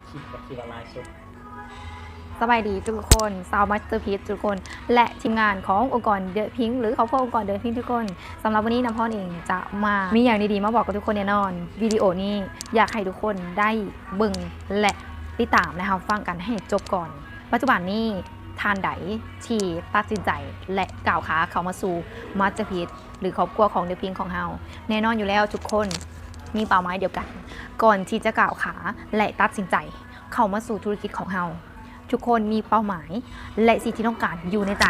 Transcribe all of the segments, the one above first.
ຄິດກໍຄິດວ່າຫຼາຍສຸດ. ສະບາຍດີທຸກໆຄົນ ຊາວມາສເຕີພີຊທຸກຄົນ ແລະ ທີມງານຂອງອົງກອນເດີພິງ ຫຼື ຄອບຄົວອົງກອນເດີພິງທຸກຄົນ. ສຳລັບວັນນີ້ ນ້ຳພອນເອງຈະມາມີຫຍັງດີໆມາບອກກັບທຸກຄົນແນ່ນອນ. ວິດີໂອນີ້ຢາກໃຫ້ທຸກຄົນໄດ້ເບິ່ງ ແລະ ຕິດຕາມ ແລະ ຮັບຟັງກັນໃຫ້ຈົບກ່ອນ. ປັດຈຸບັນນີ້ ທ່ານໃດທີ່ຕັດສິນໃຈ ແລະ ກ້າວຂາເຂົ້າມາສູ່ມາສເຕີພີຊ ຫຼື ຄອບຄົວຂອງເດີພິງຂອງເຮົາ, ແນ່ນອນຢູ່ແລ້ວທຸກຄົນມີເປົ້າໝາຍດຽວກັນ ກ່ອນທີ່ຈະກ້າວຂາ ແລະ ຕັດສິນໃຈເຂົ້າມາສູ່ທຸລະກິດຂອງເຮົາ. ທຸກຄົນມີເປົ້າໝາຍ ແລະ ສິ່ງທີ່ຕ້ອງການຢູ່ໃນໃຈ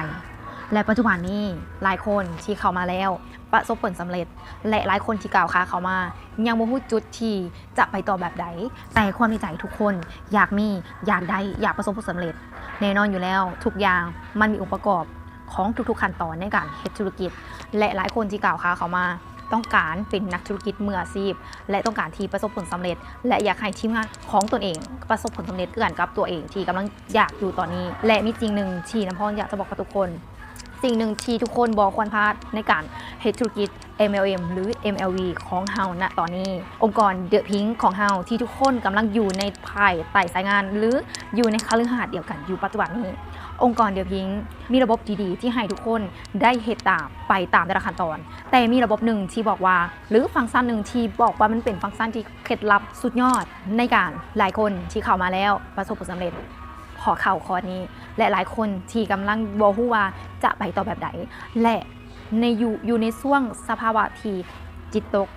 ແລະ ປັດຈຸບັນນີ້ຫຼາຍຄົນທີ່ເຂົ້າມາແລ້ວປະສົບຜົນສຳເລັດ ແລະ ຫຼາຍຄົນທີ່ກ້າວຂາເຂົ້າມາຍັງບໍ່ຮູ້ຈຸດທີ່ຈະໄປຕໍ່ແບບໃດ, ແຕ່ຄວາມໃນໃຈທຸກຄົນຢາກມີ, ຢາກໄດ້, ຢາກປະສົບຜົນສຳເລັດ. ແນ່ນອນຢູ່ແລ້ວ ທຸກຢ່າງມັນມີອົງປະກອບຂອງທຸກໆຂັ້ນຕອນໃນການເຮັດທຸລະກິດ ແລະ ຫຼາຍຄົນທີ່ກ້າວຂາເຂົ້າມາຕ້ອງການເປັນນັກທຸລະກິດມືອາຊີບ ແລະ ຕ້ອງການທີ່ປະສົບຜົນສຳເລັດ ແລະ ຢາກໃຫ້ທີມງານຂອງຕົນເອງປະສົບຜົນສຳເລັດຄືກັນກັບຕົວເອງທີ່ກຳລັງຢາກຢູ່ຕອນນີ້. ແລະ ມີສິ່ງໜຶ່ງທີ່ນ້ຳພອນຢາກຈະບອກກັບທຸກຄົນ, ສິ່ງໜຶ່ງທີ່ທຸກຄົນບໍ່ຄວນພາດໃນການເຮັດທຸລະກິດ ເອັມແອລເອັມ ຫຼື ເອັມແອລວີ ຂອງເຮົານະຕອນນີ້. ອົງກອນເດີພິງຂອງເຮົາທີ່ທຸກຄົນກຳລັງຢູ່ໃນພາຍໃຕ້ສາຍງານ ຫຼື ຢູ່ໃນຄະລືຫາດດຽວກັນຢູ່ປັດຈຸບັນນີ້. ອົງກອນເດີພິງມີລະບົບທີ່ດີທີ່ໃຫ້ທຸກຄົນໄດ້ເຮັດຕາມ, ໄປຕາມແຕ່ລະຂັ້ນຕອນ, ແຕ່ມີລະບົບໜຶ່ງທີ່ບອກວ່າ ຫຼື ຟັງຊັນໜຶ່ງທີ່ບອກວ່າມັນເປັນຟັງຊັນທີ່ເຄັດລັບສຸດຍອດໃນການ, ຫຼາຍຄົນທີ່ເຂົ້າມາແລ້ວປະສົບຜົນສຳເລັດເພາະເຂົ້າຄອດນີ້ ແລະ ຫຼາຍຄົນທີ່ກຳລັງບໍ່ຮູ້ວ່າຈະໄປຕໍ່ແບບໃດ ແລະ ໃນຢູ່, ຢູ່ໃນຊ່ວງສະພາວະທີ່ຈິດຕົກ,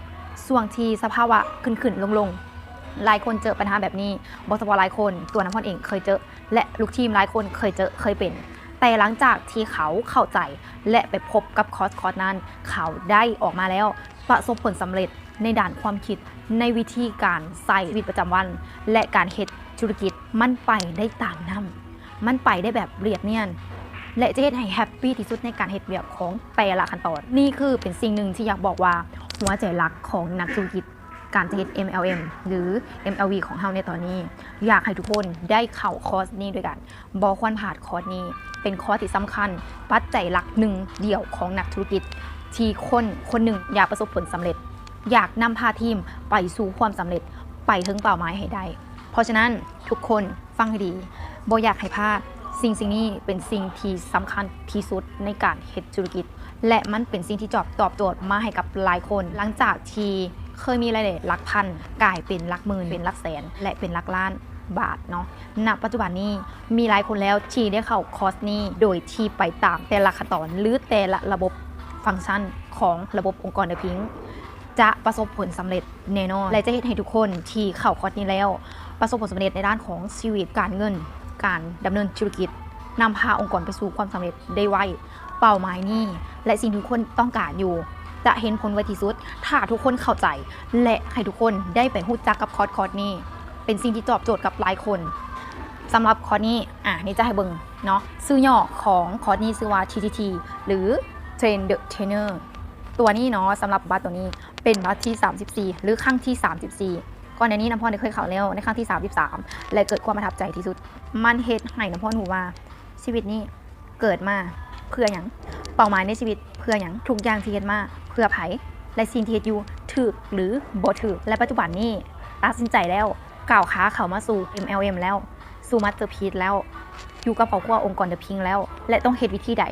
ຊ່ວງທີ່ສະພາວະຂຶ້ນໆລົງໆ. ຫຼາຍຄົນເຈີປັນຫາແບບນີ້, ບໍ່ສະເພາະຫຼາຍຄົນ, ຕົວນ້ຳພອນເອງເຄີຍເຈີ ແລະ ລູກທີມຫຼາຍຄົນເຄີຍເຈີ, ເຄີຍເປັນ. ແຕ່ຫຼັງຈາກທີ່ເຂົາເຂົ້າໃຈ ແລະ ໄປພົບກັບຄອສ, ຄອສນັ້ນ, ເຂົາໄດ້ອອກມາແລ້ວປະສົບຜົນສຳເລັດໃນດ້ານຄວາມຄິດ, ໃນວິທີການໃຊ້ຊີວິດປະຈຳວັນ ແລະ ການເຮັດທຸລະກິດ. ມັນໄປໄດ້ຕາມນ້ຳ. ມັນໄປໄດ້ແບບລຽບນຽນ ແລະ ຈະເຮັດໃຫ້ແຮັບປີທີ່ສຸດໃນການເຮັດວຽກຂອງແຕ່ລະຂັ້ນຕອນ. ນີ້ຄືເປັນສິ່ງໜຶ່ງທີ່ຢາກບອກວ່າ ຫົວໃຈຫຼັກຂອງນັກທຸລະກິດ ການຈະເຮັດ ເອັມແອລເອັມ ຫຼື ເອັມແອລວີ ຂອງເຮົາໃນຕອນນີ້, ຢາກໃຫ້ທຸກຄົນໄດ້ເຂົ້າຄອສນີ້ດ້ວຍກັນ. ບໍ່ຄວນພາດຄອສນີ້, ເປັນຄອສທີ່ສຳຄັນ, ປັດໄຈຫຼັກໜຶ່ງດຽວຂອງນັກທຸລະກິດ ທີ່ຄົນຄົນໜຶ່ງຢາກປະສົບຜົນສຳເລັດ, ຢາກນຳພາທີມໄປສູ່ຄວາມສຳເລັດ, ໄປເຖິງເປົ້າໝາຍໃຫ້ໄດ້. ເພາະສະນັ້ນ ທຸກຄົນຟັງໃຫ້ດີ, ບໍ່ຢາກໃຫ້ພາດ. ສິ່ງສິ່ງນີ້ເປັນສິ່ງທີ່ສຳຄັນທີ່ສຸດໃນການເຮັດທຸລະກິດ ແລະ ມັນເປັນສິ່ງທີ່ຈອບ, ຕອບໂຈດມາໃຫ້ກັບຫຼາຍຄົນ. ຫຼັງຈາກທີ່ເຄີຍມີລາຍໄດ້ຫຼັກພັນ, ກາຍເປັນຫຼັກໝື່ນ, ເປັນຫຼັກແສນ ແລະ ເປັນຫຼັກລ້ານບາດເນາະ. ນະປັດຈຸບັນນີ້ ມີຫຼາຍຄົນແລ້ວທີ່ໄດ້ເຂົ້າຄອສນີ້ ໂດຍທີ່ໄປຕາມແຕ່ລະຂັ້ນຕອນ ຫຼື ແຕ່ລະລະບົບຟັງຊັນຂອງລະບົບອົງກອນເດີພິງ ຈະປະສົບຜົນສຳເລັດແນ່ນອນ ແລະ ຈະເຮັດໃຫ້ທຸກຄົນທີ່ເຂົ້າຄອສນີ້ແລ້ວ ປະສົບຜົນສຳເລັດໃນດ້ານຂອງຊີວິດ, ການເງິນ, ການດຳເນີນທຸລະກິດ, ນຳພາອົງກອນໄປສູ່ຄວາມສຳເລັດໄດ້ໄວ. ເປົ້າໝາຍນີ້ ແລະ ສິ່ງທີ່ທຸກຄົນຕ້ອງການຢູ່ ຈະເຫັນຜົນໄວທີ່ສຸດ ຖ້າທຸກຄົນເຂົ້າໃຈ ແລະ ໃຫ້ທຸກຄົນໄດ້ໄປຮູ້ຈັກກັບຄອສ, ຄອສນີ້. ເປັນສິ່ງທີ່ຕອບໂຈດກັບຫຼາຍຄົນ. ສຳລັບຄອສນີ້, ອາ, ນີ້ຈະໃຫ້ເບິ່ງເນາະ, ຊື່ຫຍໍ້ຂອງຄອສນີ້ຊື່ວ່າ ທີທີທີ ຫຼື Train the Trainer. ຕົວນີ້ເນາະ, ສຳລັບບັດຕົວນີ້ເປັນບັດທີສາມສິບສີ່ ຫຼື ຄັ້ງທີສາມສິບສີ່. ກ່ອນໜ້ານີ້ນ້ຳພອນໄດ້ເຄີຍເຂົ້າແລ້ວໃນຄັ້ງທີສາມສິບສາມ ແລະ ເກີດຄວາມປະທັບໃຈທີ່ສຸດ. ມັນເຮັດໃຫ້ນ້ຳພອນຮູ້ວ່າຊີວິດນີ້ເກີດມາເພື່ອຫຍັງ? ເປົ້າໝາຍໃນຊີວິດເພື່ອຫຍັງ? ທຸກຢ່າງທີ່ເຮັດມາເພື່ອໃຜ? ແລະ ສິ່ງທີ່ເຮັດຢູ່ຖືກ ຫຼື ບໍ່ຖືກ? ແລະ ປັດຈຸບັນນີ້ຕັດສິນໃຈແລ້ວ, ກ້າວຂາເຂົ້າມາສູ່ ເອັມແອລເອັມ ແລ້ວ, ສູ່ມາສເຕີພີຊແລ້ວ, ຢູ່ກັບຄອບຄົວອົງກອນເດີພິງແລ້ວ ແລະ ຕ້ອງເຮັດວິທີໃດ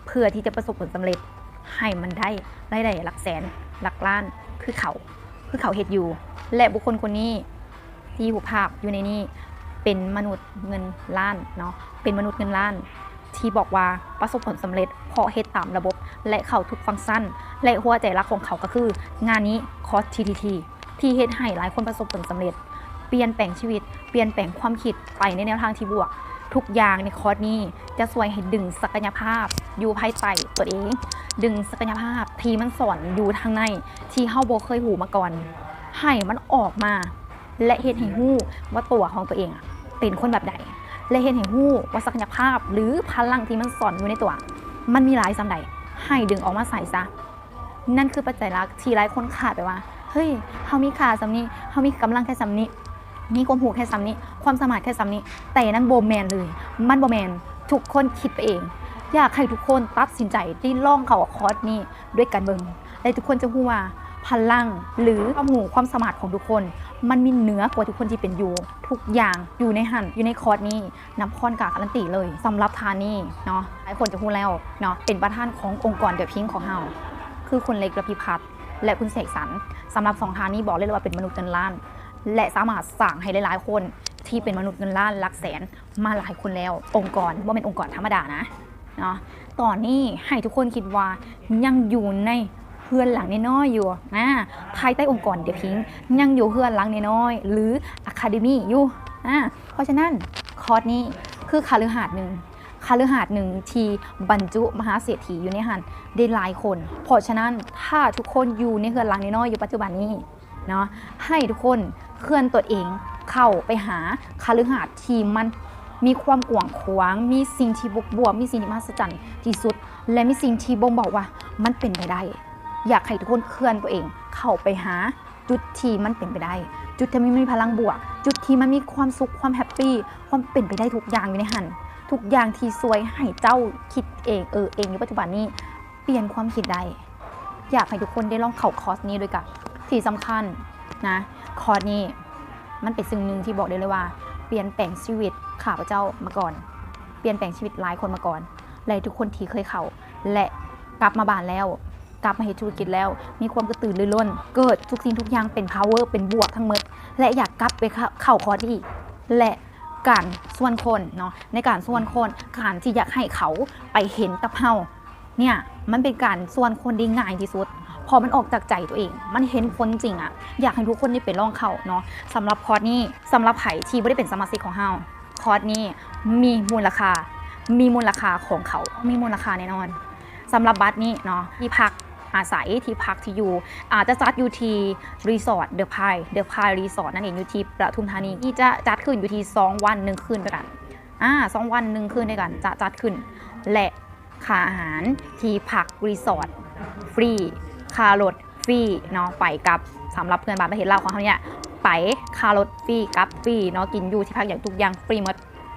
ເພື່ອທີ່ຈະປະສົບຜົນສຳເລັດໃຫ້ມັນໄດ້ລາຍໄດ້ຫຼັກແສນ, ຫຼັກລ້ານ ຄືເຂົາ, ຄືເຂົາເຮັດຢູ່. ແລະ ບຸກຄົນຄົນນີ້ທີ່ຮູບພາບຢູ່ໃນນີ້ ເປັນມະນຸດເງິນລ້ານເນາະ, ເປັນມະນຸດເງິນລ້ານທີ່ບອກວ່າປະສົບຜົນສຳເລັດ ເພາະເຮັດຕາມລະບົບ ແລະ ເຂົ້າທຸກຟັງຊັນ ແລະ ຫົວໃຈຫຼັກຂອງເຂົາກໍຄື ງານນີ້ ຄອສ ທີທີທີ ທີ່ເຮັດໃຫ້ຫຼາຍຄົນປະສົບຜົນສຳເລັດ, ປ່ຽນແປງຊີວິດ, ປ່ຽນແປງຄວາມຄິດໄປໃນແນວທາງທີ່ບວກ. ທຸກຢ່າງໃນຄອສນີ້ຈະຊ່ວຍໃຫ້ດຶງສັກກະຍະພາບຢູ່ພາຍໃຕ້ຕົວເອງ, ດຶງສັກກະຍະພາບທີ່ມັນສ້ອນຢູ່ທາງໃນ ທີ່ເຮົາບໍ່ເຄີຍຮູ້ມາກ່ອນ ໃຫ້ມັນອອກມາ ແລະ ເຮັດໃຫ້ຮູ້ວ່າຕົວຂອງຕົວເອງເປັນຄົນແບບໃດ ແລະ ເຮັດໃຫ້ຮູ້ວ່າສັກກະຍະພາບ ຫຼື ພະລັງທີ່ມັນສ້ອນຢູ່ໃນຕົວ ມັນມີຫຼາຍສ່ຳໃດ, ໃຫ້ດຶງອອກມາໃຊ້ຊະ. ນັ້ນຄືປັດໄຈຫຼັກທີ່ຫຼາຍຄົນຄາດໄປວ່າ ເຮີ້ຍ ເຮົາມີຄ່າສ່ຳນີ້, ເຮົາມີກຳລັງແຄ່ສ່ຳນີ້, ມີຄວາມຮູ້ແຄ່ສ່ຳນີ້, ຄວາມສາມາດແຄ່ສ່ຳນີ້, ແຕ່ນັ້ນບໍ່ແມ່ນເລີຍ, ມັນບໍ່ແມ່ນ. ທຸກຄົນຄິດໄປເອງ. ຢາກໃຫ້ທຸກຄົນຕັດສິນໃຈທີ່ລອງເຂົ້າຄອສນີ້ດ້ວຍກັນເບິ່ງ ແລະ ທຸກຄົນຈະຮູ້ວ່າພະລັງ ຫຼື ຄວາມຮູ້ຄວາມສາມາດຂອງທຸກຄົນ ມັນມີເໜືອກວ່າທຸກຄົນທີ່ເປັນຢູ່. ທຸກຢ່າງຢູ່ໃນຫັ້ນ, ຢູ່ໃນຄອດນີ້. ນ້ຳຂ້ອນກ້າກາລັນຕີເລີຍ. ສຳລັບທ່ານນີ້ເນາະ, ຫຼາຍຄົນຈະຮູ້ແລ້ວເນາະ, ເປັນປະທານຂອງອົງກອນ The Pink ຂອງເຮົາ ຄືຄຸນເລັກ ລະພິພັດ ແລະ ຄຸນເສກສັນ. ສຳລັບສອງທ່ານນີ້ ບອກໄດ້ເລີຍວ່າເປັນມະນຸດເງິນລ້ານ ແລະ ສາມາດສ້າງໃຫ້ຫຼາຍໆຄົນທີ່ເປັນມະນຸດເງິນລ້ານຫຼັກແສນມາຫຼາຍຄົນແລ້ວ. ອົງກອນບໍ່ແມ່ນອົງກອນທຳມະດານະ. ເນາະ, ຕອນນີ້ໃຫ້ທຸກຄົນຄິດວ່າຍັງຢູ່ໃນເຮືອນຫຼັງນ້ອຍໆຢູ່ ອາ ພາຍໃຕ້ອົງກອນ The Pink ຍັງຢູ່ເຮືອນຫຼັງນ້ອຍໆ ຫຼື Academy ຢູ່. ອາ ເພາະສະນັ້ນ ຄອດນີ້ຄືຄະລືຫາດໜຶ່ງ, ຄະລືຫາດໜຶ່ງທີ່ບັນຈຸມະຫາເສດຖີຢູ່ໃນຫັ້ນໄດ້ຫຼາຍຄົນ. ເພາະສະນັ້ນ ຖ້າທຸກຄົນຢູ່ໃນເຮືອນຫຼັງນ້ອຍໆຢູ່ປັດຈຸບັນນີ້ ເນາະ, ໃຫ້ທຸກຄົນເຄື່ອນຕົວເອງເຂົ້າໄປຫາຄະລືຫາດທີ່ມັນມີຄວາມກວ້າງຂວາງ, ມີສິ່ງທີ່ບວກໆ, ມີສິ່ງທີ່ມະຫັດສະຈັນທີ່ສຸດ ແລະ ມີສິ່ງທີ່ບົ່ງບອກວ່າມັນເປັນໄປໄດ້. ຢາກໃຫ້ທຸກຄົນເຄື່ອນຕົວເອງເຂົ້າໄປຫາຈຸດທີ່ມັນເປັນໄປໄດ້, ຈຸດທີ່ມັນມີພະລັງບວກ, ຈຸດທີ່ມັນມີຄວາມສຸກ, ຄວາມແຮັບປີ, ຄວາມເປັນໄປໄດ້ທຸກຢ່າງຢູ່ໃນຫັ້ນ. ທຸກຢ່າງທີ່ຊ່ວຍໃຫ້ເຈົ້າຄິດເອງ, ເອີເອງຢູ່ປັດຈຸບັນນີ້ ປ່ຽນຄວາມຄິດໄດ້. ຢາກໃຫ້ທຸກຄົນໄດ້ລອງເຂົ້າຄອດນີ້ດ້ວຍກັນ. ທີ່ສຳຄັນນະ, ຄອດນີ້ມັນເປັນສິ່ງໜຶ່ງທີ່ບອກໄດ້ເລີຍວ່າ ປ່ຽນແປງຊີວິດຂ້າພະເຈົ້າມາກ່ອນ, ປ່ຽນແປງຊີວິດຫຼາຍຄົນມາກ່ອນ ແລະ ທຸກຄົນທີ່ເຄີຍເຂົ້າ ແລະ ກັບມາບ້ານແລ້ວ, ກັບມາເຮັດທຸລະກິດແລ້ວ ມີຄວາມກະຕືລືລົ້ນ, ເກີດທຸກສິ່ງທຸກຢ່າງເປັນພາວເວີ ເປັນບວກທັງໝົດ ແລະ ຢາກກັບໄປເຂົ້າ ເຂົ້າຄອດນີ້ອີກ ແລະ ການຊວນຄົນເນາະ, ໃນການຊວນຄົນ, ການທີ່ຢາກໃຫ້ເຂົາໄປເຫັນກັບເຮົາ ເນີ້ຍ ມັນເປັນການຊວນຄົນໄດ້ງ່າຍທີ່ສຸດ ເພາະມັນອອກຈາກໃຈຕົວເອງ, ມັນເຫັນຜົນຈິງອະ. ຢາກໃຫ້ທຸກຄົນໄດ້ໄປລອງເຂົ້າເນາະ. ສຳລັບຄອດນີ້, ສຳລັບໃຜທີ່ບໍ່ໄດ້ເປັນສະມາຊິກຂອງເຮົາ, ຄອດນີ້ມີມູນລະຄ່າ, ມີມູນລະຄ່າຂອງເຂົາ, ມີມູນລະຄ່າແນ່ນອນ. ສຳລັບບັດນີ້ເນາະ, ທີ່ພັກອາໄສ, ທີ່ພັກທີ່ຢູ່ ອາດຈະຈັດຢູ່ທີ່ Resort The Pine, The Pine Resort ນັ້ນເອງ, ຢູ່ທີ່ປະທຸມທານີ. ທີ່ຈະຈັດຂຶ້ນຢູ່ທີ່ສອງວັນໜຶ່ງຄືນດ້ວຍກັນ. ອາ ສອງວັນໜຶ່ງຄືນດ້ວຍກັນ ຈະຈັດຂຶ້ນ ແລະ ຄ່າອາຫານທີ່ພັກ Resort ຟຣີ, ຄ່າລົດຟຣີເນາະ ໄປກັບ. ສຳລັບເພື່ອນບ້ານປະເທດລາວຂອງເຮົານີ້ ໄປ ຄ່າລົດຟຣີ ກັບຟຣີເນາະ, ກິນຢູ່ທີ່ພັກຫຍັງທຸກຢ່າງຟຣີໝົດ.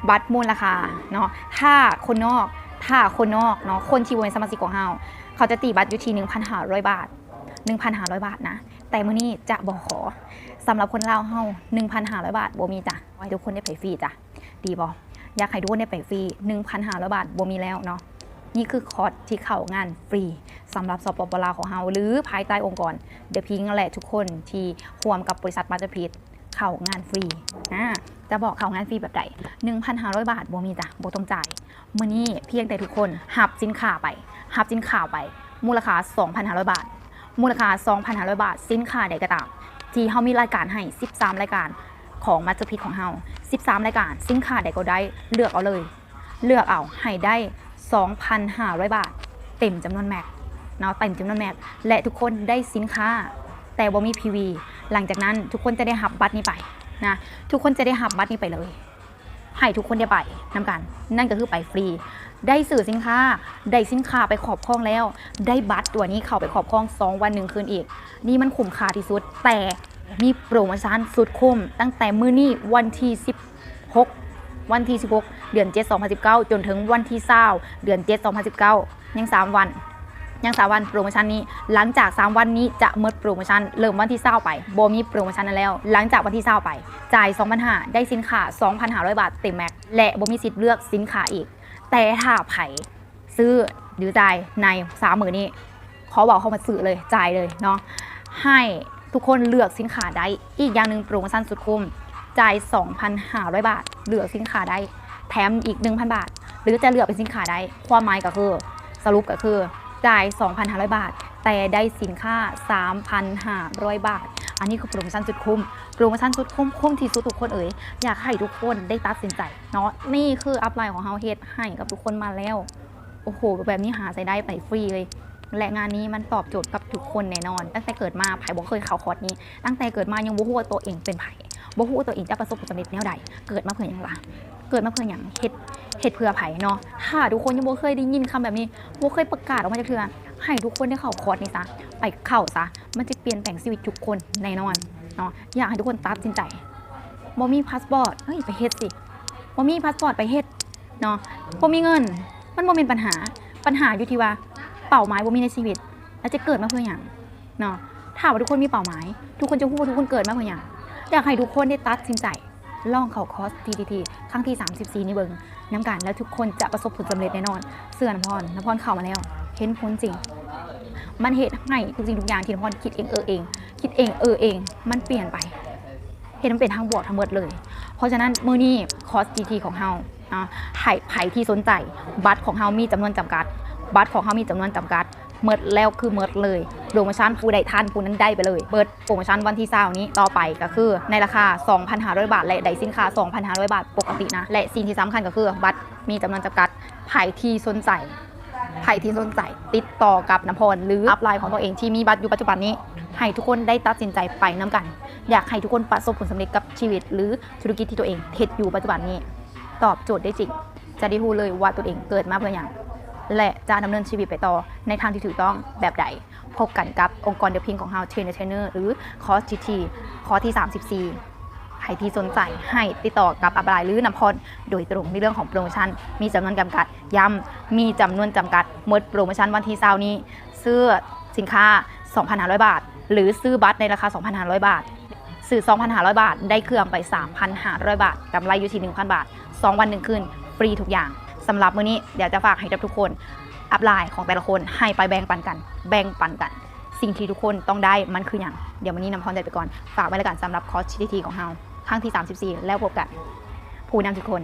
ບັດມູນລະຄ່າເນາະ, ຖ້າຄົນນອກ, ຖ້າຄົນນອກເນາະ, ຄົນທີ່ບໍ່ແມ່ນສະມາຊິກຂອງເຮົາ, ເຂົາຈະຕີບັດຢູ່ທີ່ໜຶ່ງພັນຫ້າຮ້ອຍບາດ, ໜຶ່ງພັນຫ້າຮ້ອຍບາດນະ. ແຕ່ມື້ນີ້ຈະບໍ່ຂໍ, ສຳລັບຄົນລາວເຮົາ ໜຶ່ງພັນຫ້າຮ້ອຍບາດບໍ່ມີຈ້ະ, ຂໍໃຫ້ທຸກຄົນໄດ້ໄປຟຣີຈ້ະ. ດີບໍ່? ຢາກໃຫ້ທຸກຄົນໄດ້ໄປຟຣີ ໜຶ່ງພັນຫ້າຮ້ອຍບາດບໍ່ມີແລ້ວເນາະ. ນີ້ຄືຄອດທີ່ເຂົ້າງານຟຣີສຳລັບ ສປປ ລາວຂອງເຮົາ ຫຼື ພາຍໃຕ້ອົງກອນ The Pink ແລະ ທຸກຄົນທີ່ຮ່ວມກັບບໍລິສັດ Masterpiece ເຂົ້າງານຟຣີ. ອາ ຈະບອກເຂົ້າງານຟຣີແບບໃດ? ໜຶ່ງພັນຫ້າຮ້ອຍບາດບໍ່ມີຈ້ະ, ບໍ່ຕ້ອງຈ່າຍ. ມື້ນີ້ພຽງແຕ່ທຸກຄົນຮັບສິນຄ້າໄປ, ຮັບສິນຄ້າໄປ ມູນລະຄ່າສອງພັນຫ້າຮ້ອຍບາດ, ມູນລະຄ່າສອງພັນຫ້າຮ້ອຍບາດ, ສິນຄ້າໃດກໍຕາມທີ່ເຮົາມີລາຍການໃຫ້ສິບສາມລາຍການຂອງ Masterpiece ຂອງເຮົາ, ສິບສາມລາຍການ, ສິນຄ້າໃດກໍໄດ້, ເລືອກເອົາເລີຍ, ເລືອກເອົາໃຫ້ໄດ້ສອງພັນຫ້າຮ້ອຍບາດ ເຕັມຈຳນວນແມັກເນາະ, ເຕັມຈຳນວນແມັກ ແລະ ທຸກຄົນໄດ້ສິນຄ້າ ແຕ່ບໍ່ມີ PV. ຫຼັງຈາກນັ້ນທຸກຄົນຈະໄດ້ຮັບບັດນີ້ໄປນະ, ທຸກຄົນຈະໄດ້ຮັບບັດນີ້ໄປເລີຍ. ໃຫ້ທຸກຄົນໄດ້ໄປນຳກັນ, ນັ້ນກໍຄືໄປຟຣີ. ໄດ້ຊື້ສິນຄ້າ, ໄດ້ສິນຄ້າໄປຄອບຄອງແລ້ວ, ໄດ້ບັດຕົວນີ້ເຂົ້າໄປຄອບຄອງສອງວັນໜຶ່ງຄືນອີກ. ນີ້ມັນຄຸ້ມຄ່າທີ່ສຸດ, ແຕ່ມີໂປຣໂມຊັນສຸດຄຸ້ມ ຕັ້ງແຕ່ມື້ນີ້ວັນທີສິບຫົກ, ວັນທີສິບຫົກ ເດືອນເຈັດ ສອງພັນສິບເກົ້າ ຈົນເຖິງວັນທີຊາວ ເດືອນເຈັດ ສອງພັນສິບເກົ້າ. ຍັງສາມວັນ, ຍັງສາມວັນໂປຣໂມຊັນນີ້. ຫຼັງຈາກສາມວັນນີ້ຈະໝົດໂປຣໂມຊັນ, ເລີ່ມວັນທີຊາວໄປ ບໍ່ມີໂປຣໂມຊັນນັ້ນແລ້ວ. ຫຼັງຈາກວັນທີຊາວໄປ ຈ່າຍສອງພັນຫ້າ ໄດ້ສິນຄ້າສອງພັນຫ້າຮ້ອຍບາດເຕັມແມັກ ແລະ ບໍ່ມີສິດເລືອກສິນຄ້າອີກ. ແຕ່ຖ້າໃຜຊື້ ຫຼື ຈ່າຍໃນສາມມື້ນີ້, ຂໍເວົ້າຄຳວ່າຊື້ເລີຍ, ຈ່າຍເລີຍເນາະ, ໃຫ້ທຸກຄົນເລືອກສິນຄ້າໄດ້. ອີກຢ່າງໜຶ່ງ ໂປຣໂມຊັນສຸດຄຸ້ມ, ຈ່າຍສອງພັນຫ້າຮ້ອຍບາດ ເລືອກສິນຄ້າໄດ້ ແຖມອີກໜຶ່ງພັນບາດ ຫຼື ຈະເລືອກເປັນສິນຄ້າໃດ. ຄວາມໝາຍກໍຄື ສະຫຼຸບກໍຄື ຈ່າຍສອງພັນຫ້າຮ້ອຍບາດ ແຕ່ໄດ້ສິນຄ້າສາມພັນຫ້າຮ້ອຍບາດ. ອັນນີ້ຄືໂປຣໂມຊັນສຸດຄຸ້ມ, ໂປຣໂມຊັນສຸດຄຸ້ມ, ຄຸ້ມທີ່ສຸດທຸກຄົນເອີຍ. ຢາກໃຫ້ທຸກຄົນໄດ້ຕັດສິນໃຈເນາະ. ນີ້ຄືອັບໄລຂອງເຮົາເຮັດໃຫ້ກັບທຸກຄົນມາແລ້ວ. ໂອ້ໂຫ ແບບນີ້ຫາໃຊ້ໄດ້ໄປຟຣີເລີຍ ແລະ ງານນີ້ມັນຕອບໂຈດກັບທຸກຄົນແນ່ນອນ. ຕັ້ງແຕ່ເກີດມາໃຜບໍ່ເຄີຍເຂົ້າຄອດນີ້? ຕັ້ງແຕ່ເກີດມາຍັງບໍ່ຮູ້ວ່າຕົວເອງເປັນໃຜ, ບໍ່ຮູ້ວ່າຕົວເອງຈະປະສົບຜົນສຳເລັດແນວໃດ. ເກີດມາເພື່ອຫຍັງລະ? ເກີດມາເພື່ອຫຍັງ? ເຮັດ ເຮັດເພື່ອໃຜເນາະ? ຖ້າທຸກຄົນຍັງບໍ່ເຄີຍໄດ້ຍິນຄຳແບບນີ້, ບໍ່ເຄີຍປະກາດອອກມາຈັກເທື່ອ, ໃຫ້ທຸກຄົນໄດ້ເຂົ້າຄອດນີ້ຊະ, ໄປເຂົ້າຊະ, ມັນຈະປ່ຽນແປງຊີວິດທຸກຄົນແນ່ນອນເນາະ. ຢາກໃຫ້ທຸກຄົນຕັດສິນໃຈ. ບໍ່ມີພາສປອດ? ເອີຍ ໄປເຮັດຊິ. ບໍ່ມີພາສປອດ? ໄປເຮັດເນາະ. ບໍ່ມີເງິນ? ມັນບໍ່ແມ່ນບັນຫາ. ບັນຫາຢູ່ທີ່ວ່າເປົ້າໝາຍບໍ່ມີໃນຊີວິດ, ແລ້ວຈະເກີດມາເພື່ອຫຍັງເນາະ? ຖ້າວ່າທຸກຄົນມີເປົ້າໝາຍ, ທຸກຄົນຈະຮູ້ວ່າທຸກຄົນເກີດມາເພື່ອຫຍັງ. ຢາກໃຫ້ທຸກຄົນໄດ້ຕັດສິນໃຈລອງເຂົ້າຄອສ ທີທີທີ ຄັ້ງທີສາມສິບສີ່ນີ້ເບິ່ງນຳກັນ ແລ້ວທຸກຄົນຈະປະສົບຜົນສຳເລັດແນ່ນອນ. ເຊື່ອນ້ຳພອນ, ນ້ຳພອນເຂົ້າມາແລ້ວ ເຫັນຜົນຈິງ. ມັນເຮັດໃຫ້ທຸກສິ່ງທຸກຢ່າງທີ່ນ້ຳພອນຄິດເອງເອີເອງ, ຄິດເອງເອີເອງ, ມັນປ່ຽນໄປ. ເຮັດໃຫ້ມັນເປັນທາງບວກທັງໝົດເລີຍ. ເພາະສະນັ້ນ ມື້ນີ້ຄອສ ທີທີ ຂອງເຮົາເນາະ ໃຫ້ໃຜທີ່ສົນໃຈ, ບັດຂອງເຮົາມີຈຳນວນຈຳກັດ, ບັດຂອງເຮົາມີຈຳນວນຈຳກັດ, ໝົດແລ້ວຄືໝົດເລີຍ. ໂປຣໂມຊັນ ຜູ້ໃດທັນຜູ້ນັ້ນໄດ້ໄປເລີຍ. ເປີດໂປຣໂມຊັນວັນທີຊາວນີ້ ຕໍ່ໄປກໍຄືໃນລາຄາສອງພັນຫ້າຮ້ອຍບາດ ແລະ ໄດ້ສິນຄ້າສອງພັນຫ້າຮ້ອຍບາດປົກກະຕິນະ. ແລະ ສິ່ງທີ່ສຳຄັນກໍຄືບັດມີຈຳນວນຈຳກັດ. ໃຜທີ່ສົນໃຈ, ໃຜທີ່ສົນໃຈ ຕິດຕໍ່ກັບນ້ຳພອນ ຫຼື ອັບໄລນ໌ຂອງຕົວເອງທີ່ມີບັດຢູ່ປັດຈຸບັນນີ້ ໃຫ້ທຸກຄົນໄດ້ຕັດສິນໃຈໄປນຳກັນ. ຢາກໃຫ້ທຸກຄົນປະສົບຜົນສຳເລັດກັບຊີວິດ ຫຼື ທຸລະກິດທີ່ຕົວເອງເຮັດຢູ່ປັດຈຸບັນນີ້ ຕອບໂຈດໄດ້ຈິງ, ຈະໄດ້ຮູ້ເລີຍວ່າຕົວເອງເກີດມາເພື່ອຫຍັງ ແລະ ຈະດຳເນີນຊີວິດໄປຕໍ່ໃນທາງທີ່ຖືກຕ້ອງແບບໃດ. ພົບກັນກັບອົງກອນດຽວພິງຂອງເຮົາ Trainer Trainer ຫຼື ຄອສ ທີທີ ຄອສທີສາມສິບສີ່. ໃຜທີ່ສົນໃຈໃຫ້ຕິດຕໍ່ກັບອັບໄລນ໌ ຫຼື ນ້ຳພອນໂດຍຕຣົງໃນເລື່ອງຂອງໂປຣໂມຊັນ ມີຈຳນວນຈຳກັດ. ຢ້ຳ ມີຈຳນວນຈຳກັດ. ໝົດໂປຣໂມຊັນວັນທີຊາວນີ້ ຊື້ສິນຄ້າສອງພັນຫ້າຮ້ອຍບາດ ຫຼື ຊື້ບັດໃນລາຄາສອງພັນຫ້າຮ້ອຍບາດ. ຊື້ສອງພັນຫ້າຮ້ອຍບາດ ໄດ້ເຄື່ອງໄປສາມພັນຫ້າຮ້ອຍບາດ, ກຳໄລຢູ່ທີ່ໜຶ່ງພັນບາດ, ສອງວັນໜຶ່ງຄືນ ຟຣີທຸກຢ່າງ. ສຳລັບມື້ນີ້ ດຽວຈະຝາກໃຫ້ກັບທຸກຄົນ ອັບໄລນ໌ຂອງແຕ່ລະຄົນ ໃຫ້ໄປແບ່ງປັນກັນ, ແບ່ງປັນກັນ. ສິ່ງທີ່ທຸກຄົນຕ້ອງໄດ້ມັນຄືຫຍັງ? ດຽວມື້ນີ້ນ້ຳພອນຈະໄປກ່ອນ. ຝາກໄວ້ແລ້ວກັນສຳລັບຄອສ ທີທີ ຂອງເຮົາ ຄັ້ງທີສາມສິບສີ່ ແລ້ວພົບກັນ. ຜູ້ນຳທຸກຄົນ.